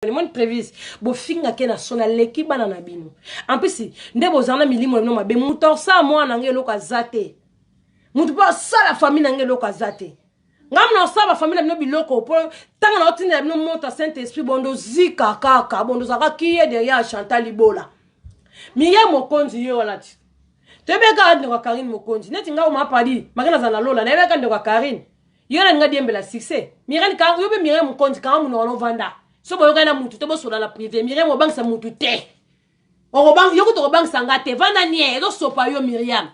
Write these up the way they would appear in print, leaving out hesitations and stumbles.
Moni Trevis, bofingake na soni, aleki bana na bino. En plus nde bozala na milimo na bino mabe. Moto asala mwana na ngai eloko aza te, moto mpo asala famille na ngai eloko aza te. Ngai mona osala bafamille na bino biloko mpo ntango na otindela bino moto ya Saint Esprit, bondo ozika kaka, bondo ozalaka kiye derrière Chantal Libola. Miye Mokonzi ye wana ti toyebeka ndeko ya Karine Mokonzi neti ngai oma padi maki nazala na lola, nayebeka ndeko ya Karine yo na ninga diembela succès. Mirene, yo mpe Mirene Mokonzi, kanga monoko na ovanda. So boyokani na mutu te, bosola na privé. Miriam, obangisa mutu te, yo kutu okobangisa nga te. Vanda nie, ezosopa yo. Miriam,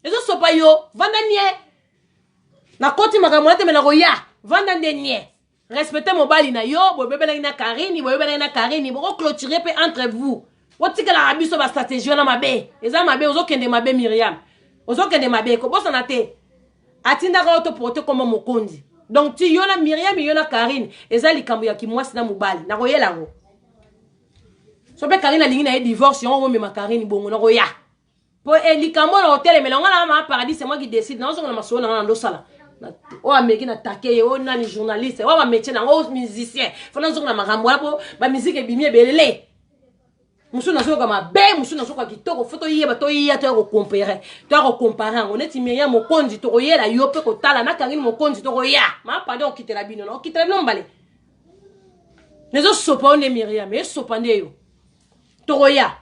ezosopa yo, vanda nie. Nakoti makambo na te, me nakoya. Vanda nde nie, respecte mobali na yo. Boyebelaki na Karini, boyebelaki na Karini, bokoclôturer mpe entre vous. Botikelaka biso bastratégie wana mabe, eza mabe. Ozokende mabe, Miriam, ozokende mabe. Kobosana te, atindaka yo toporte kombo Mokonzi. Donc ti yo na Miriam, yo na Karine, eza likambo ya kimwasi na mobali. Nakoyela yango so mpe Karine alingi na ye divorce, yango omema Karine bongo. Nakoya po e likambo na kotelemela ngo na mama Paradis, c'est moi qui décide. Nazonga na masolo na nga na ndosala oyo ameki na take ye, oyo nani, journaliste oyo bamétier nango, oyo musicien. Fo nazonga na makambo wana mpo bamusique ebimi ebele. Mosusu nazoyoka mabe, mosusu nazoyoka kitoko. Fo toyeba, toya, toya kocomparer, toya kocomparer yango. Neti Miriam Mokonzi, tokoyela yo mpe kotala na Karine Mokonzi. Tokoya mapade, okitela bino na okitela bino mbale. Ezosopa yo nde Miriam, esopa nde yo. Tokoya.